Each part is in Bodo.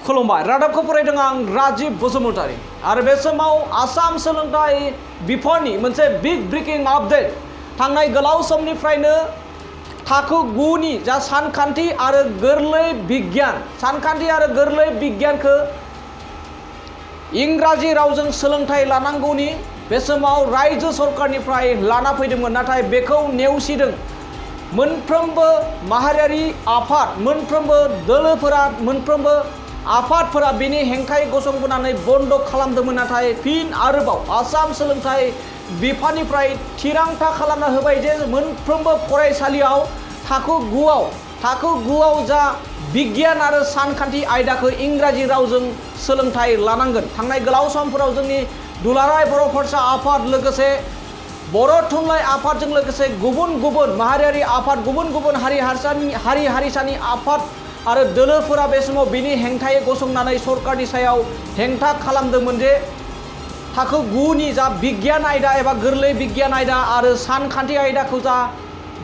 खुलुमबाय रादाबखौ फरायदों आं राजीव बसुमतारी आरो बे समाव आसाम सोलोंथाइ बिफाननि मोनसे बिग ब्रेकिं आपडेट थांनाय गोलाव समनिफ्रायनो थाखो 9 नि जा सानखान्थि आरो गोरलै बिगियानखौ इंराजि रावजों सोलोंथाइ लानांगौनि बे समाव रायजो सरकारनिफ्राय लाना फैदोंमोन नाथाय बेखौ नेवसिदों मोनफ्रोमबो माहारियारि आफाद मोनफ्रोमबो दोलोफोरा मोनफ्रोमबो आफादफोरा बेनि हेंथायै गसंबोनानै बन्द खालामदोंमोन नाथाय फिन आरोबाव आसाम सोलोंथाइ बिफाननिफ्राय थिरांथा खालामना होबाय जे मोनफ्रोमबो फरायसालियाव थाखो 9 आव जा बिगियान आरो सानखान्थि आयदाखौ इंराजि रावजों सोलोंथाइ लानांगोन। थांनाय गोलाव समफोराव जोंनि दुलाराय बर' फरायसा आफाद लोगोसे बर' थुनलाइ आफादजों लोगोसे गुबुन माहारियारि आफाद गुबुन हारि हारिसानि आफाद आरो दोलोफोरा बे समाव बिनि हेंथायै गसंनानै सरकारनि सायाव हेंथा खालामदोंमोन जे थाखो 9 नि जा बिगियान आयदा एबा गोरलै बिगियान आयदा आरो सानखान्थि आयदाखौ जा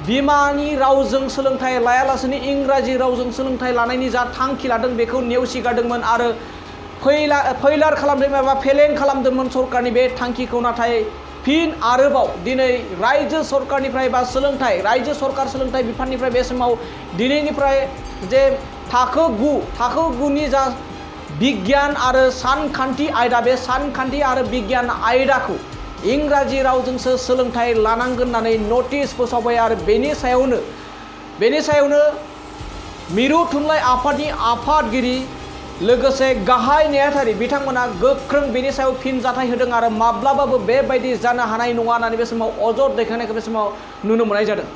बिमानि रावजों सोलोंथाइ लायालासेनो इंराजि रावजों सोलोंथाइ लानायनि जा थांखि लादों बेखौ नेवसिगारदोंमोन आरो फैलार खालामदोंमोन एबा फेलें खालामदोंमोन सरकारनि बे थांखिखौ। नाथाय फिन आरोबाव दिनै रायजो सरकारनिफ्राय बा रायजो सरकार सोलोंथाइ बिफाननिफ्राय बे समाव दिनैनिफ्राय जे थाखो 9 नि जा बिगियान आरो सानखान्थि आयदा बे सानखान्थि आरो बिगियान आयदाखौ इंराजि रावजोंसो सोलोंथाइ लानांगोन होननानै नटिस फोसावबाय आरो बेनि सायावनो मिरु थुनलाइ आफादनि आफादगिरि लोगोसे गाहाय नेहाथारि बिथांमोना गोख्रों बेनि सायाव फिनजाथाय होदों आरो माब्लाबाबो बेबायदि जानो हानाय नङा होननानै बे समाव अजद दैखांनायखौ बे समाव नुनो मोननाय जादों।